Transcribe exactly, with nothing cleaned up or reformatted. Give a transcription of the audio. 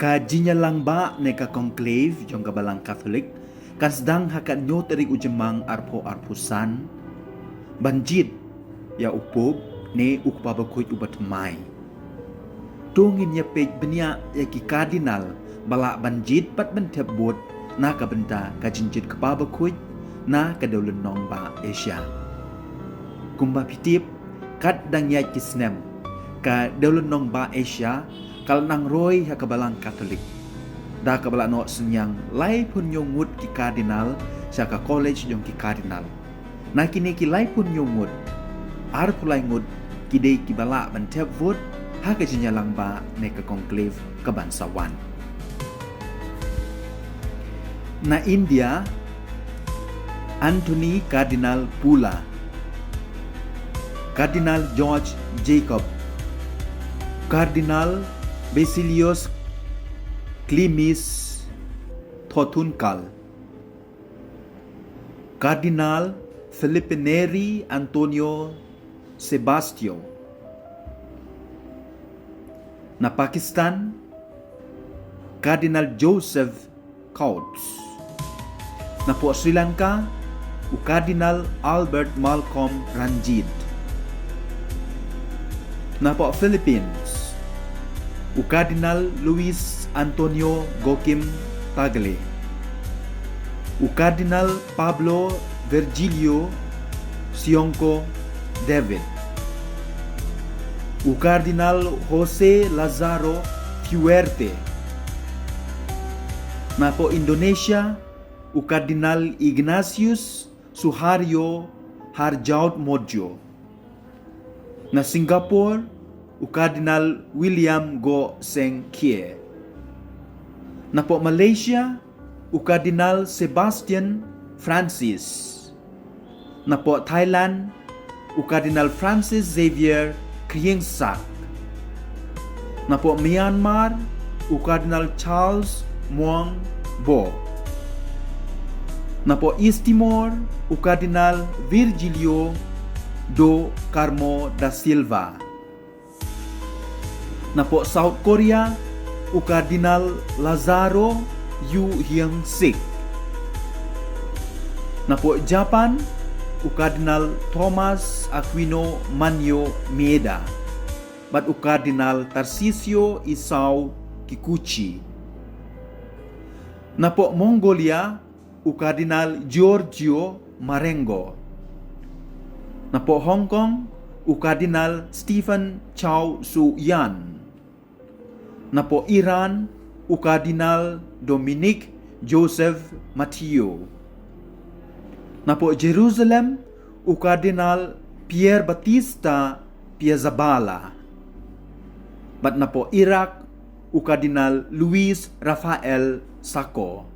Ka jingïalang ba ne ka conclave jong ka Balang Katholik kan sdang ha ka hynñiew tarik u Jymmang arphew arphew san ban jied ïa u Pope ne u Kpa Bakhuid uba thymmai. To ngin ïa peit bniah ïa ki Cardinal ba lah ban jied bad ban thep vote na ka bynta ka jingjied Kpa Bakhuid na ka dewlynnong Bah Asia. Kumba phi tip, kat dang ïaid ki snem, ka dewlynnong Bah Asia ka la nang roi ha ka Balang Katholik da kaba la noh synñiang laiphew hynñiew ngut ki Cardinal sha ka College jong ki Cardinal. Na kine ki laiphew hynñiew ngut, arphew lai ngut ki dei kiba lah ban thep vote ha ka jingïalang ba ne ka conclave ka ban sa wan. Na India, Anthony Cardinal Pula, Cardinal George Jacob, Cardinal Basilius Klimis Thotunkal, Cardinal Felipe Neri Antonio Sebastião. Na Pakistan, Cardinal Joseph Coutts. Napoh Sri Lanka, u Cardinal Albert Malcolm Ranjit. Napoh Philippines, u Cardinal Luis Antonio Gokim Tagle, u Cardinal Pablo Virgilio Siongko David, u Cardinal Jose Lazaro Fuerte. Napoh Indonesia, u Cardinal Ignatius Suharyo Harjautmodjo. Na Singapore, u Cardinal William Goh Seng Khie. Napoh Malaysia, u Cardinal Sebastian Francis. Napoh Thailand, u Cardinal Francis Xavier Kriengsak. Napoh Myanmar, u Cardinal Charles Muang Bo. Napoh East Timor, u Cardinal Virgilio do Carmo da Silva. Napoh South Korea, u Cardinal Lazaro Yu Hyung Sik. Napoh Japan, u Cardinal Thomas Aquino Manyo Maeda bad u Cardinal Tarcisio Isao Kikuchi. Napoh Mongolia, u Cardinal Giorgio Marengo. Napoh Hong Kong, u Cardinal Stephen Chow Soo Yan. Napoh Iran, u Cardinal Dominic Joseph Matteo. Napoh Jerusalem, u Cardinal Pier Battista Piazaballa. Bad napoh Iraq, u Cardinal Luis Rafael Sako.